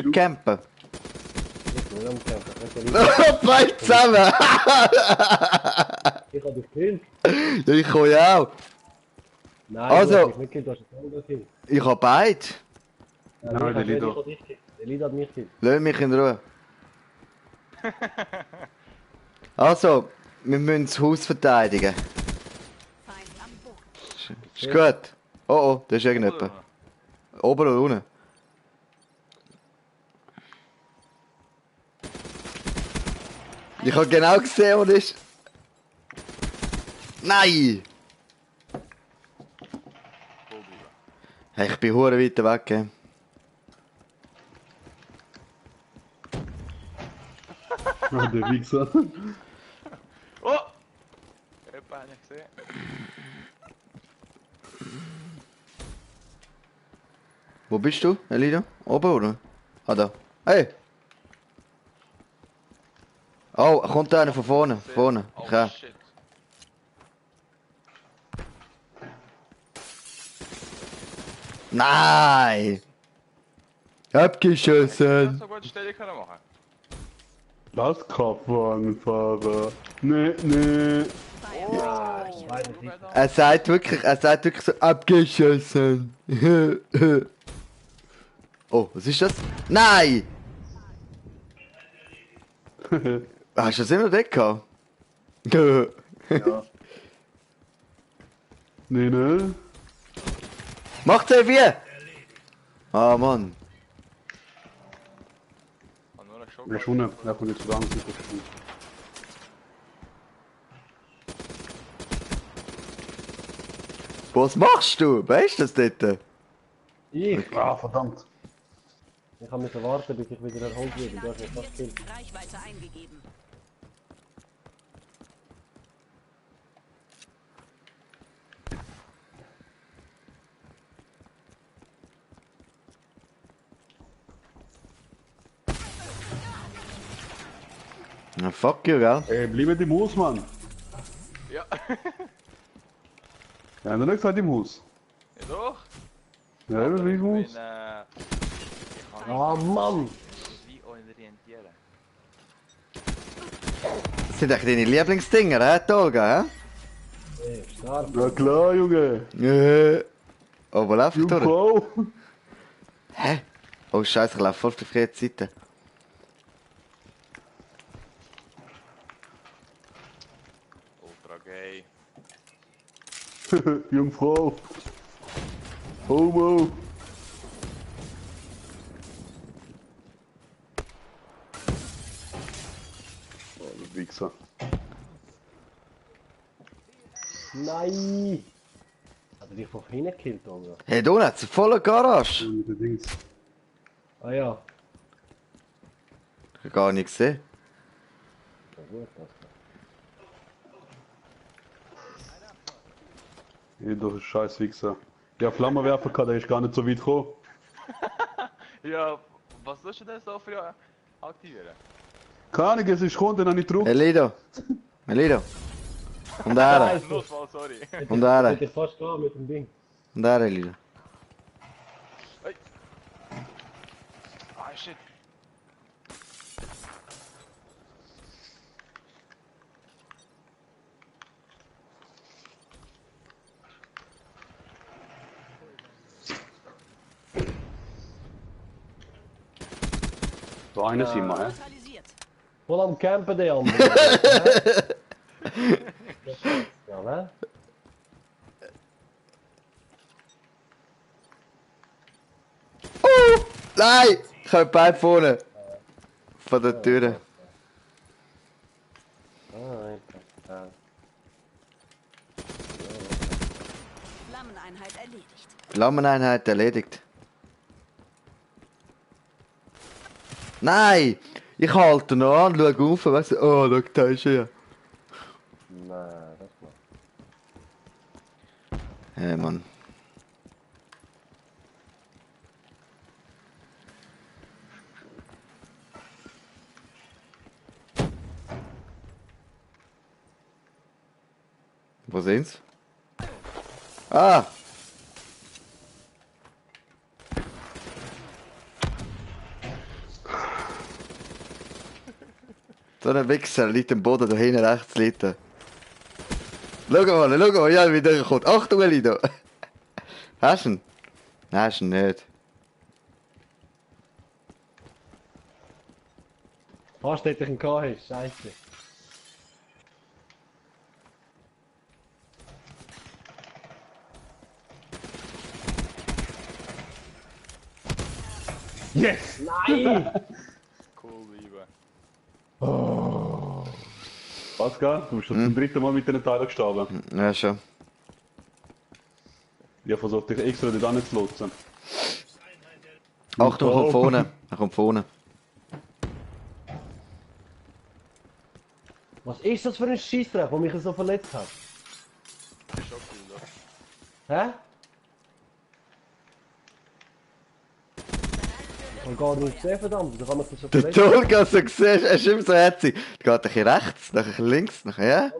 campen? Ich bin am Campen. Beide zusammen! Ich hab dich gekillt. Ja, ich komme ja auch. Nein, Also. du hast mich nicht gekillt, du hast einen anderen gekillt. Ich habe beide. Nein, der Lido. Ich hab dich gekillt. Der Lido hat mich gekillt. Lass mich in Ruhe. Also, wir müssen das Haus verteidigen. Feind am Boden. Ist gut. Oh oh, da ist irgendjemand. Oben oder unten? Ich habe genau gesehen, wo das ist. Nein! Hey, ich bin hure weit weg. Gell? Ah, der Wichser. Oh! Jemand habe ich gesehen. Wo bist du, Elida? Oben oder? Ah, da. Hey! Oh, kommt einer von vorne. Vorne. Oh Okay. shit. Nein! Ich Abgeschossen! so gute Stelle können machen. Das Kopfwagenfahrer. Nee, nee. Er sagt wirklich so abgeschossen. Oh, was ist das? Nein! Hast du das immer weg gehabt? Ja. Nee, nee. Macht er wie? Ah, Mann. Und nur ein Schock. Ja, schon, da kommt jetzt zusammen. Was machst du? Weißt du das dort? Ich? Ah, verdammt. Ich hab müssen warten, bis ich wieder erholt werde. Du hast mich fast gekillt. Reichweite eingegeben. Na, fuck you, gell? Ey, bleib im Haus, Mann. Ja. Ja, hat er nicht gesagt im Haus. Ja doch. Ja, eben, wie im Haus. Ich kann Ah, Mann! mich wie orientieren. Das sind echt deine Lieblingsdinger, hä, Tolga, Ey, stark. Ja klar, Junge. hä? Oh, wo läuft Du durch? Frau. Hä? Oh, Scheiße, ich laufe voll auf der freien Seite. Ultra gay. Jungfrau. Homo. Oh, du Wichser. Nein! Hat er dich von hinten gekillt, oder? Hey, du hast eine volle Garage. Der Dings. Ah ja. Ich hab gar nicht gesehen. Ja gut, das. Ey, du scheiß Wichser. Ja, Flammenwerfer kann, der ist gar nicht so weit gekommen. Ja, was sollst du denn so für aktivieren? Keine Ahnung, es ist gekommen, dann habe ich gedrückt. Elido. Elido. Und er. Notfall, sorry. Und er. Hätte ich fast gehabt mit dem Ding. Und er, Elido. Hey. Ah, shit. So eine sind wir, hä? Neutralisiert. Voll am Campen, der andere. Ja, ne? Nein! Ich habe beide vorne. Von der Tür. Ah, Flammeneinheit erledigt. Flammeneinheit erledigt. Nein! Ich halte noch an, schau auf, weißt du, oh, schau, da ist er. Nein, das macht. Hey, Mann. Wo sind's? Ah! So ein Wichser liegt am Boden, da hinten rechts liegt er. Schau mal, ja, wie der kommt. Achtung, Lido! Hast du ihn? Nein, hast du ihn nicht. Fast hätte ich ihn gehabt, scheiße. Yes! Nein! Cool, lieber. Pascal, du bist schon zum dritten Mal mit den Teilen gestorben. Ja, schon. Ich habe versucht, dich extra dort anzulotsen. Achtung, er kommt vorne. Er kommt vorne. Was ist das für ein Scheissdreck, der mich so verletzt hat? Ist schon cool, oder? Hä? Ich hab gar nicht gesehen, verdammt, da kann man sich so Der verletzen. Tolga, so siehst, er ist immer so herzig. Der geht ein bisschen rechts, dann ein bisschen links, dann ja.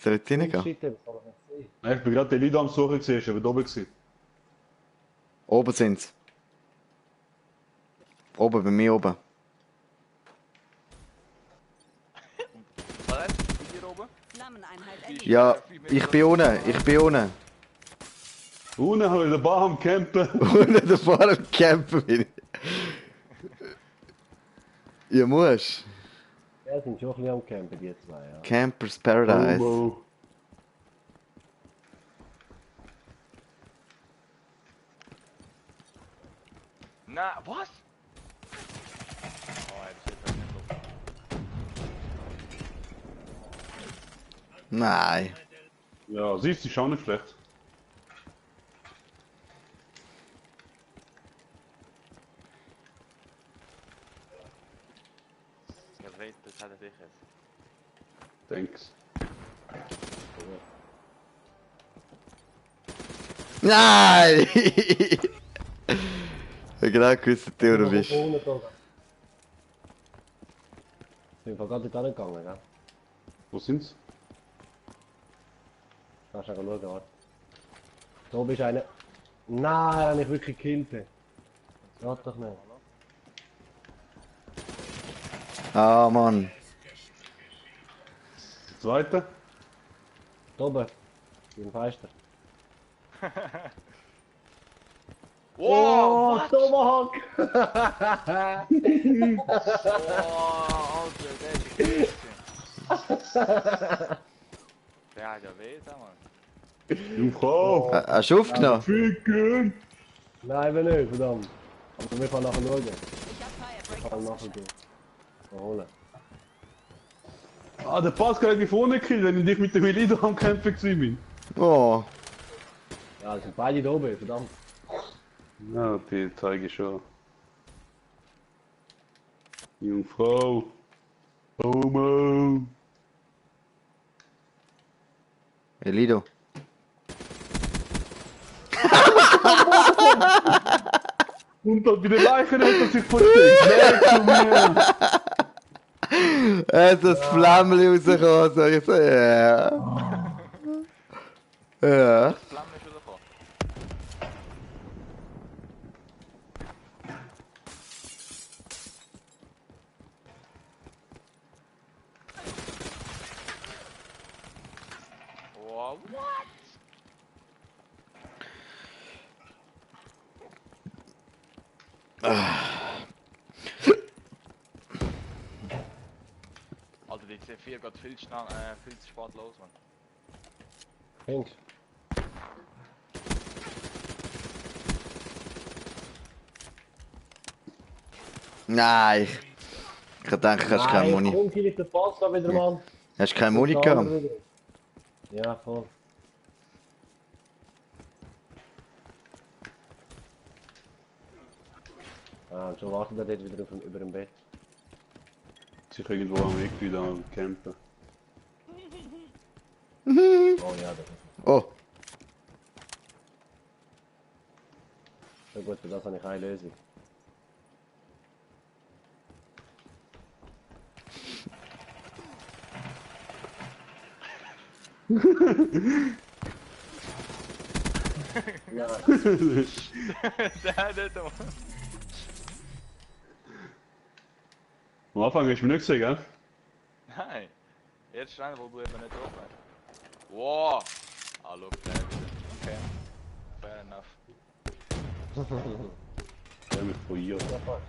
Soll ich reingehen? Shit, das kann ich nicht sehen. Ich bin gerade die Leute am Suchen gesehen, ich war da oben gewesen. Oben sind's. Oben, bei mir oben. Was ist hier oben? Flammeneinheit erledigt. Ja, ich bin unten. Unten habe ich den Bar am Campen. Unten der Fahrer am Campen bin ich. Ja, musst. Ja, sind schon ein bisschen am Campen, die zwei, ja. Campers Paradise. Oh, Na, was? Oh, das ist nicht so. Nein. ja, siehst du, ist auch nicht schlecht. Ich weiß, das hat er sicher. Thanks. Nein! Ich hab genau gewusst, dass du da bist. Ich bin gerade nicht angegangen, gell? Wo sind's? Kannst du schauen, warte. Da bist einer. Nein, er hat mich wirklich gekillt. Das geht doch nicht. Ah, Mann. Zweite? Da oben. Im Fenster. Wow, was? Tomahawk! Oh, Alter, der ist crazy. Der hat ja weh, Mann. Jungfrau! Hast du aufgenommen? Ficken! Nein, wenn nicht, verdammt. Aber wir fahren nachher schauen. Ich hab Wir Firebreak fahren nachher ausgeschaltet. gehen. Holen. Ah, der Pascal hat mich vorne gekillt, wenn ich dich mit dem Elite am Kämpfen gewesen bin. Oh. Ja, das sind beide da oben, verdammt. Ja, die zeige ich schon. Jungfrau! Homo! Elido. Und dann bei den Leichen hat er sich versteckt. Nein, komm her! Er hat das Flämmchen rausgekommen, so ich so, ja. Ja. Flamme ist rausgekommen. Wow, what? Alter, die C4 geht viel schnell, viel zu spät los, man. Links. Nein. Ich hab gedacht, du hast keine Muni. Komm, kill ich den Pass da wieder mal. Hast du keine Muni gehabt? Ja, voll. Ah, und schon wartet er dort wieder über dem Bett. Sich irgendwo am Weg wieder am Campen. Oh ja, das ist Oh. schon gut, für das habe ich eine Lösung. Der hat das, Mann. Am Anfang hast du mich nicht gesehen, gell? Nein. Jetzt rein, wo du eben nicht drauf bist. Wow! Ah, look, der wieder. Okay. Fair enough. Der mit von hier. Ja, passt.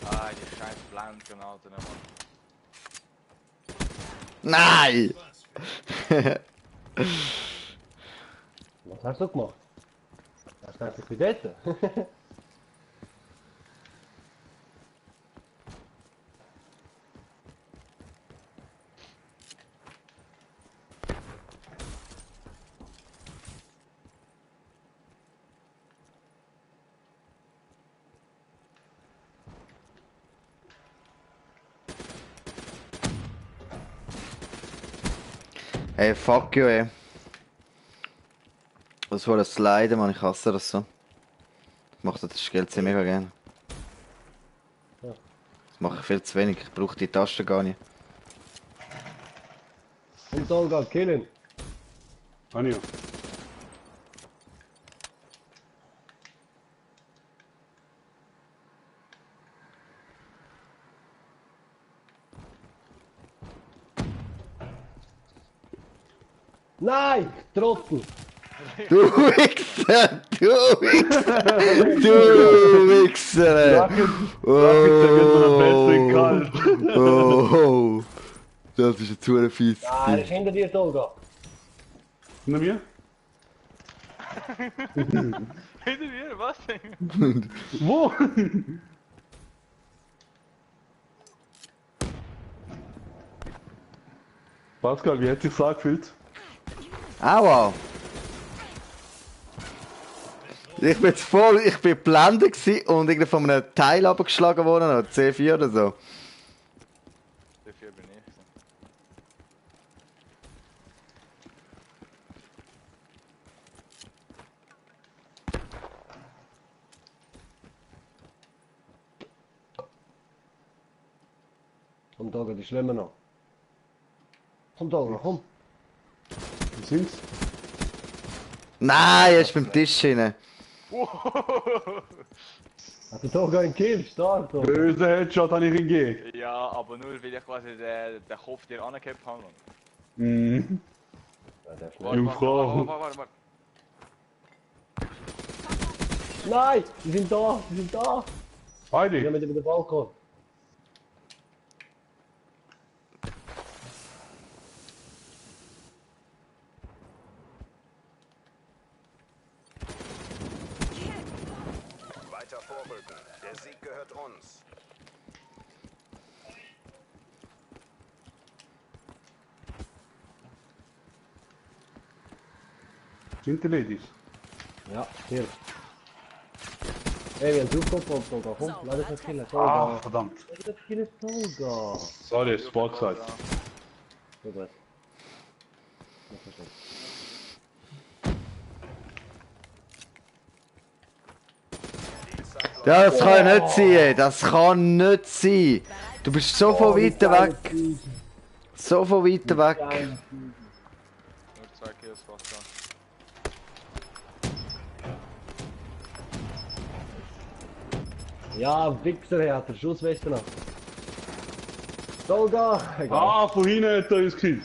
Ah, die scheiß Blanken, Alter, ne, Mann. Nein! Was hast du gemacht? Hast du eigentlich dort? Ey, fuck you, ey. Das war ein Sliden, Mann, ich hasse das so. Ich mache das Geld sehr mega gerne. Ja. Das mache ich viel zu wenig, ich brauche die Tasten gar nicht. Und Tolga, killen. Anja. Nein! Trottel! Du Wichser! Du Wichser! Du Wichser! ey. Rocket, der wird von der Beste kalt. Oh! Das ist ein zu fies. Nein, er ist hinter dir, Tolga. Hinter mir? Hinter dir, was denn? Wo? Pascal, wie hat sich's angefühlt? Aua! Ich bin geblendet gewesen und irgendwie von einem Teil abgeschlagen worden, oder C4 oder so. Dafür bin ich. Komm, Tolga, die schlimmer noch. Komm, Tolga, komm. Wo sind's? Nein, er ist beim Tisch hinein. Hat der Tolga einen Kill? Stark, Tolga. Böse Headshot habe ich ihn gegeben. Ja, aber nur weil ich quasi den Kopf dir angehabt habe. Mhm. Ja, der ist Warte, schnell. warte. Nein! Die sind da! Die sind da! Die haben Heidi. mit über den Balkon. Weiter vorrücken. Der Sieg gehört uns. Sind die Ladies? Ja, hier. Ey, wir haben draufgekommen, Tolga. Komm, lass uns nicht killen, Tolga. Ah, verdammt. Lass uns killen, Tolga. Sorry, Sportside. So gut. Das ist nicht. Ja, das kann ja nicht sein, ey. Das kann nicht sein. Du bist so von weit weg. So von weit weg. Nur 2 Kills fast da. Ja, Wichser, er hat den Schussweste noch. Tolga! Egal. Ah, von hinten hat er uns gekillt.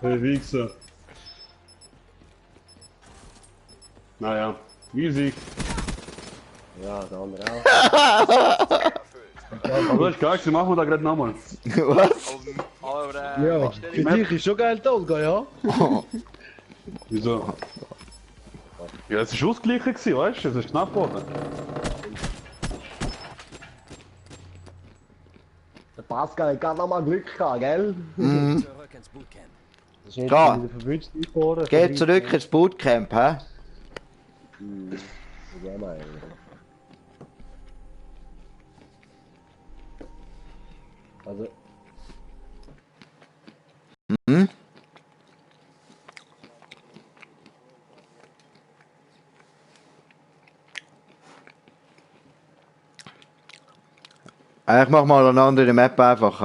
Hey, Wichser. Naja, easy. Ja, der andere auch. Aber ist geil, machen wir da gerade nochmal. Was? Aber Ja, Stell für dich ist schon geil, Tolga, ja? Wieso? Ja, es ist ausgeglichen gewesen, weißt du? Es ist knapp geworden. Der Pascal hat gerade noch mal Glück gehabt, gell? Zurück ins Bootcamp. Das ist nicht Ja. wieder verwünscht eingefahren. Geh zurück ins Bootcamp, hä? Ja, mein. Also, Hm? Ich mach mal eine andere Map einfach.